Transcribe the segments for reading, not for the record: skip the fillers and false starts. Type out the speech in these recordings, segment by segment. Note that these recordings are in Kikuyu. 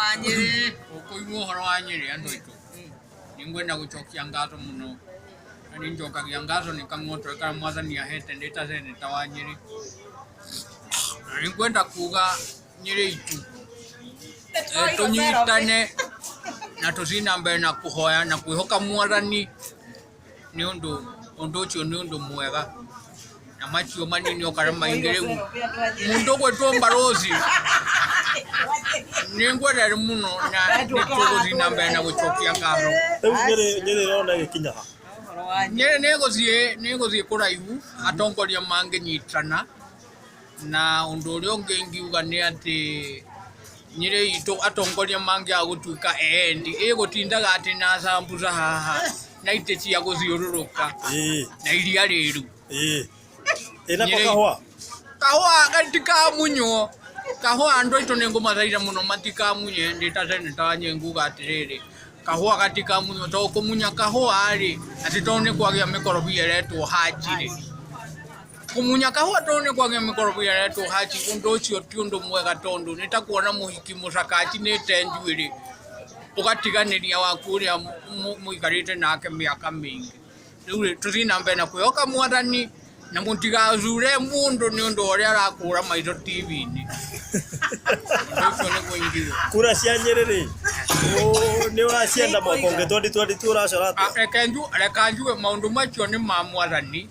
wa Nyĩrĩ. Ũkũigua ũhoro wa Nyĩrĩ andũ aitũ, nĩ ngwenda gũcokia ngatho mũno, na nĩ njokagia ngatho nĩ kang'oto karĩa mwathani ahete ndĩ ta seneta wa Nyĩrĩ. Na nĩ ngwenda kuga Nyĩrĩ itũ, tũnyitane na tũthiĩ na mbere na kũhoya na kwĩhoka mwathani nĩ ũndũ ũndũ ũcio nĩ ũndũ mwega. Na macio manini o kana maingĩ rĩu mũndũ ũgwĩtwo mbarothi nĩ ngwendete mũno na nĩ tũgũthiĩ na mbere na gũcokia ngatho. Rĩu Nyĩrĩ Nyĩrĩ ĩrona ĩgĩkinya ha? Nyĩrĩ nĩ ĩgũthiĩ nĩ ĩgũthiĩ kũraihu atongoria mangĩnyitana na ũndũ ũrĩa ũngĩ ingiuga nĩ atĩ Nyĩrĩ itũ atongoria mangĩaga gũtuĩka eendi ĩgũtindaga atĩ na sambuca haha na itĩ cia gũthiũrũrũka na iria rĩru. Ĩĩ. Ĩ nako kahũa? Kahũa gatikamunywo. Kahũa andũ aitũ nĩ ngũmathaitha mũno matikamunye ndĩ ta seneta wa Nyĩrĩ nguga atĩrĩrĩ, kahũa gatikamunywo tondũ kũmunya kahũa rĩ, atĩ tondũ nĩ kwagĩa mĩkorobia ĩretwo Haji rĩ, kũmunya kahũa tondũ nĩ kwagĩa mĩkorobia ĩretwo Haji ũndũ ũcio ti ũndũ mwega tondũ nĩ ta kuona mũhiki mũcaka acinĩte njuĩrĩ ũgatiganĩria waku ũrĩa mũikarĩte nake mĩaka mĩingĩ. Rĩu rĩ, tũthiĩ na mbere na kwĩhoka mwathani na mũtigathure mũndũ nĩ ũndũ wa ũrĩa arakũra maitho TV-inĩ. Ũndũ ũcio nĩguo ingiuga. Kura cia Nyĩrĩ rĩ, nĩ ũracienda mwaka ũngĩ 2022 ũracora atĩa? Reke njuge maũndũ macio nĩ ma mwathani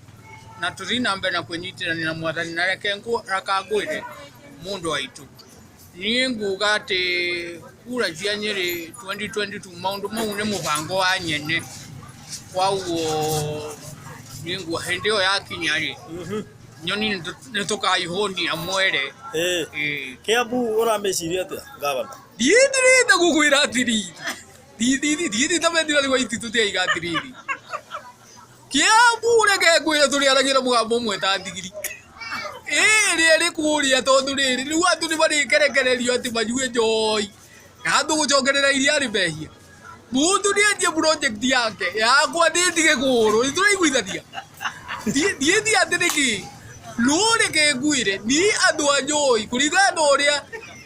na tũthiĩ na mbere na kwĩnyitithania na mwathani na reke ngwĩre mũndũ aitũ. Niĩ nguga atĩ kura cia Nyĩrĩ 2022 maũndũ mau nĩ mũbango wa nyene, koguo niĩ nguga hĩndĩ ĩyo yakinya rĩ, nyoni nĩ tũkaihũnia mwere. Ĩĩ. Kĩambu ũramĩciria atĩa ngavana? Niĩ ndĩrenda gũkwĩra atĩrĩrĩ, thiĩ ta Bendera wa Ititũ ndĩraiga atĩrĩrĩ, Kĩambu reke ngwĩre tũrĩaragia na mũgambo ũmwe ta ndigiri. Ĩrĩa ĩrĩ kũrĩa tondũ rĩrĩ rĩu andũ nĩ marĩkerekererio atĩ manyue njohi na andũ gũcokerera iria rĩ mehia. Mũndũ nĩ anjie project yake yakwa niĩ ndige kũhũrwo nĩ tũraiguithania. Niĩ ti atĩ nĩkĩ no reke ngwĩre niĩ andũ a njohi kũringana na ũrĩa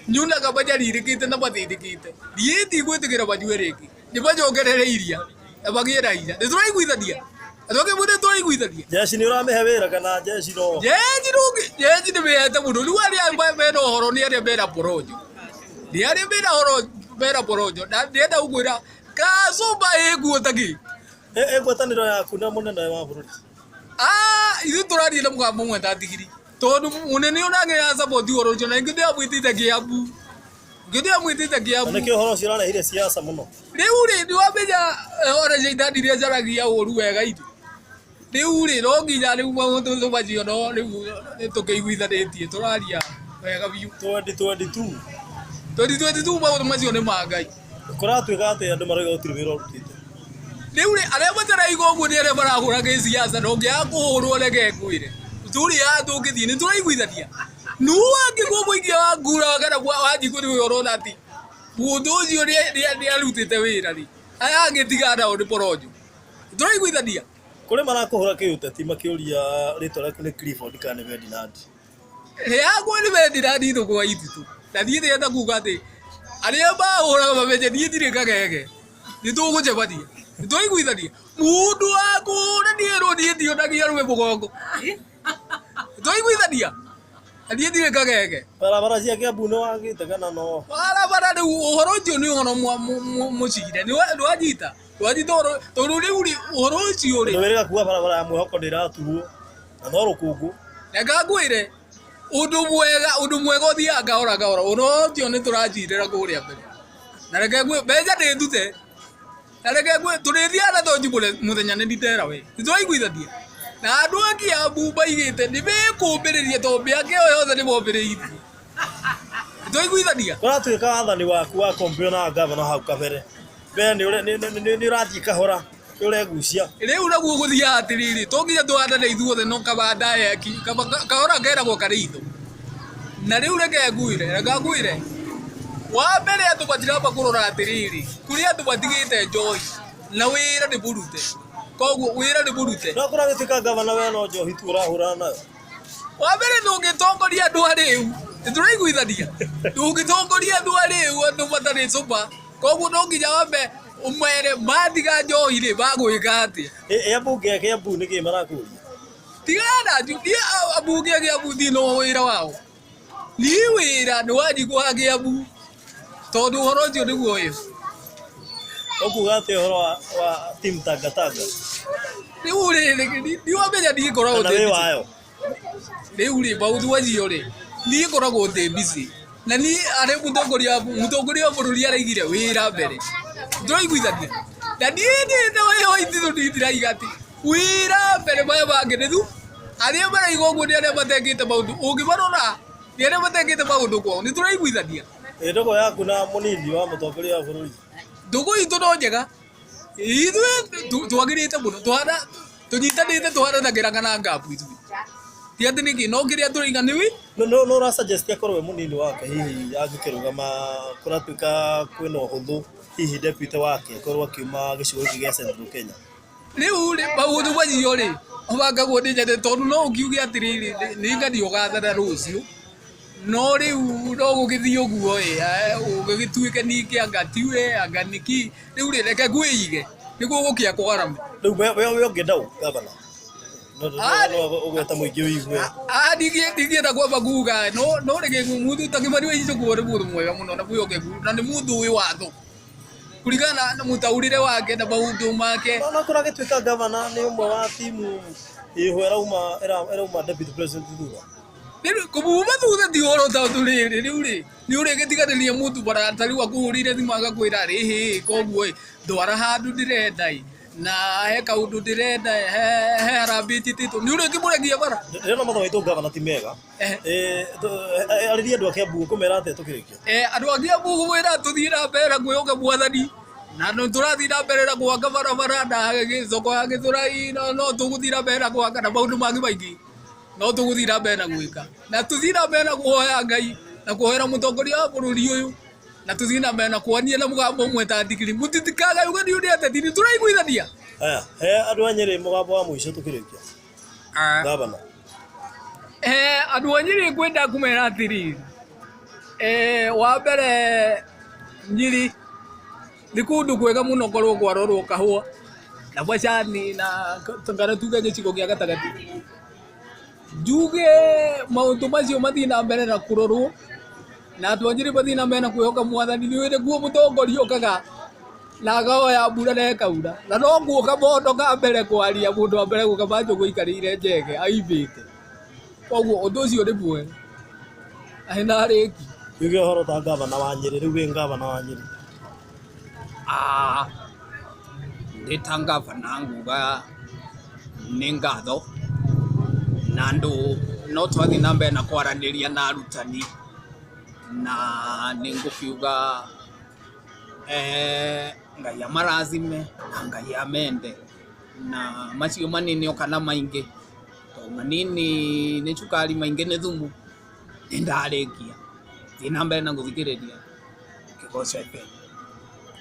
nyonaga manyarirĩkĩte na mathĩnĩkĩte niĩ ndigwĩtĩkĩra manyue rĩngĩ. Nĩ macokerere iria na magĩe na hinya. Nĩ tũraiguithania? Andũ angĩ nĩ tũraiguithania? Jeshi nĩ ũramĩhe wĩra kana jeshi no? Jeshi ndũngĩ jeshi nĩ mĩhete mũno. Rĩu arĩa mena ũhoro nĩ arĩa mena porojo. Nĩ arĩa mena ũhoro mena porojo. Na ndĩrenda gũkwĩra kasumba ĩkuo ta kĩ. Ĩ ngwatanĩro yaku na mũnene wa bũrũri? Ah, ithuĩ tũraria na mũgambo ũmwe ta ndigiri. Tondũ mũnene onake ya support ũhoro ũcio na ithuĩ ndĩramwĩtĩte Kĩambu. Ngĩthiĩ amwĩtĩte Kĩambu. Na nĩkĩo ũhoro ũcio ũrarehire siasa mũno. Rĩu rĩ, nĩ wamenya ona caitani nĩ acaragia ũru wega ithu. Rĩu rĩ, no nginya rĩu maũndũ macio no rĩu nĩ tũkĩiguithanĩtie tũraria wega biũ. 2022. 2022 maũndũ macio nĩ ma Ngai. Kũratuĩka atĩ andũ marauga gũtirĩ wĩra ũrutĩte. Rĩu rĩ, arĩa mataraigua ũguo nĩ arĩa marahũra gĩciaca na ũngĩaga kũhũrwo reke ngwĩre. Tũrĩ haha tũngĩthiĩ nĩ tũraiguithania. Nũ angĩkorwo mũikia wa ngura kana wa njikũ nĩwe ũrona atĩ mũndũ ũcio nĩ arutĩte wĩra rĩ, aya angĩ tiga nao nĩ porojo. Tũraiguithania? Kũrĩ marakũhũra kĩũteti makĩũria rĩtwa rĩaku nĩ Clifford kana nĩ Ferdinand. Rĩakwa nĩ Ferdinand Ithũkũ wa Ithitũ. Na niĩ ndĩrenda kuga atĩ arĩa mahũraga mamenye niĩ ndirĩ kagege. Nĩ tũgũcemania. Nĩ tũraiguithania? Mũndũ wa kũhũra nĩerwo niĩ ndionagia arũme mũgongo. Twaiguithania? Na niĩ ndirĩ kagege. Barabara cia Kiambu nĩ wagĩte kana no? Barabara rĩu ũhoro ũcio nĩ ũhoro mũcire. Nĩwanyita? Nĩwanyita ũhoro tondũ rĩu rĩ ũhoro ũcio rĩ. Tondũ wĩrĩga kuga barabara ya mwĩhoko nĩ ĩraturwo na no rũkũngũ. Reke ngwĩre ũndũ mwega ũndũ mwega ũthiaga kahora kahora. Ũhoro ũcio nĩ tũracirĩra kũrĩa mbere. Na reke ngwĩre mbeca nĩ ndute. Na reke ngwĩ tũrĩthiaga na tochi mũthenya nĩ nditera we. Nĩtũraiguithania? Na andũ a Kiambu maigĩte nĩ mekũmbĩrĩria tondũ mĩaka ĩyo yothe nĩ mombĩrĩirie. Nĩtwaiguithania? Kũratuĩka wathani waku wa compare na ngavana hau kabere. Mbere nĩ ũrathiĩ kahora, nĩ ũregucia. Rĩu naguo gũthiaga atĩrĩrĩ, to nginya tũhandane ithuothe no kaba ndaya kaba kahora keragwo karĩ itho. Na rĩu reke ngwĩre, reke ngwĩre, wa mbere andũ matiramba kũrora atĩrĩrĩ, kũrĩ andũ matigĩte njohi na wĩra nĩ mũrute, koguo wĩra nĩ mũrute. No kũragĩtuĩka ngavana we no njohi tu ũrahũrana nayo. Wa mbere ndũngĩtongoria andũ arĩu. Nĩtũraiguithania ndũngĩtongoria andũ arĩu andũ matarĩ sober, koguo no nginya wambe ũmere matiga njohi rĩ magwĩka atĩa. Ĩ ambunge a Kiambu nĩkĩ marakũria? Tigana niĩ ambunge a Kiambu ndirĩ na wĩra wao, niĩ wĩra nĩ Wanjikũ wa Kiambu tondũ ũhoro ũcio nĩguo ũyũ. Ũkuga atĩa ũhoro wa team Tangatanga? Rĩu rĩ nĩwamenya niĩ ngoragwo Kana wĩ wayo? Rĩu rĩ maũndũ macio rĩ niĩ ngoragwo ndĩ busy na niĩ arĩ mũtongoria wa bũrũri araigire wĩra mbere, tũraiguithania na niĩ ndĩte wĩra wa ititũ niĩ ndiraiga atĩ wĩra mbere maya mangĩ nĩ thu arĩa maraiga ũguo nĩ arĩa matekĩte maũndũ, ũngĩmarora nĩ arĩa matekĩte maũndũ kwao, nĩ tũraiguithania. Ĩ ndũgũ yaku na mũnini wa mũtongoria wa bũrũri? Ndũgũ itũ no njega, ithuĩ twagĩrĩte mũno, tũhana tũnyitanĩte tũharanagĩra na ngabu ithuĩ, ti atĩ nĩkĩ, no kĩrĩa tũraiga nĩ wĩ No ũra suggest akorwo e mũnini wake hihi angĩkĩrũgama kũratuĩka kwĩna ũhũthũ hihi deputy wake akorwo akiuma gĩcigo gĩkĩ gĩa Central Kenya. Rĩu rĩ maũndũ macio rĩ mabangagwo nĩ njane tondũ no ũkiuge atĩrĩrĩ nĩ ngani ũgathana rũciũ, no rĩu no gũgĩthiĩ ũguo ĩ ũgĩgĩtuĩke ningĩ anga tiwe anga nĩkĩ, rĩu rĩ reke ngwĩige nĩguo gũkĩa kwarama. Rĩu we ũngĩenda ũ gavana? No ũgweta mũingĩ ũigue. Ndingĩenda kwamba kuga no rĩngĩ mũndũ ta Kĩmani wa Icũkũ nĩ mũndũ mwega mũno na mwĩhokeku na nĩ mũndũ ũĩ watho kũringana na mũtaũrĩre wake na maũndũ make. No kũragĩtuĩka gavana nĩ ũmwe wa timu ĩho ĩrauma deputy president thutha. Rĩu kũmuma thutha ti ũhoro tondũ rĩrĩ rĩu rĩ nĩ ũrĩgĩtiganĩria mũndũ bara ta rĩu akũhũrĩire thimũ agakwĩra rĩhĩ koguo ĩ ndwara handũ ndĩrenda ĩ na he kaũndũ ndĩrenda ĩ he harambee njĩtĩtwo nĩ ũrĩkĩmũregia bara. Ndĩrona mathaa maitũ gavana ti mega. Arĩria andũ a Kiambu ũkũmera atĩa tũkĩrĩkia? Andũ a Kiambu ngũmwĩra tũthiĩ na mbere na kwĩhoka mwathani na no tũrathiĩ na mbere na gwaka barabara na thoko ya Gĩthũrai no tũgũthiĩ na mbere na gwaka na maũndũ mangĩ maingĩ no tũgũthiĩ na mbere na gwĩka na tũthiĩ na mbere na kũhoya Ngai na kũhoera mũtongoria wa bũrũri ũyũ na tũthiĩ na mbere na kwania na mũgambo ũmwe ta ndigiri mũtitikagayũkanie nĩ ateti nĩ tũraiguithania. Aya, he andũ a Nyĩrĩ mũgambo wa mũico tũkĩrĩkia. Gavana. Andũ a Nyĩrĩ ngwenda kũmera atĩrĩrĩ, wa mbere Nyĩrĩ nĩ kũndũ kwega mũno korwo kwarorwo kahũa na macani na kana tuge gĩcigo gĩa gatagatĩ. Njuge maũndũ macio mathiĩ na mbere na kũrorwo na andũ a Nyĩrĩ mathiĩ na mbere na kwĩhoka mwathani nĩ nĩguo mũtongoria okaga na akahoya mbura na ĩkaura na no guoka mondo ka mbere kwaria mũndũ wa mbere gũka manjũgũ aikarĩire njege aimbĩte, koguo ũndũ ũcio nĩ mwega na nĩndarĩkia. Uge ũhoro ta gavana wa Nyĩrĩ rĩu wĩ gavana wa Nyĩrĩ. Ndĩ ta gavana nguga nĩ ngatho na andũ no twathiĩ na mbere na kwaranĩria na arutani na nĩ ngũkiuga Ngai amarathime na Ngai amende na macio manini o kana maingĩ tondũ manini nĩ cukari maingĩ nĩ thumu, nĩ ndarĩkia. Thiĩ na mbere na gũthikĩrĩria Kĩgoco FM.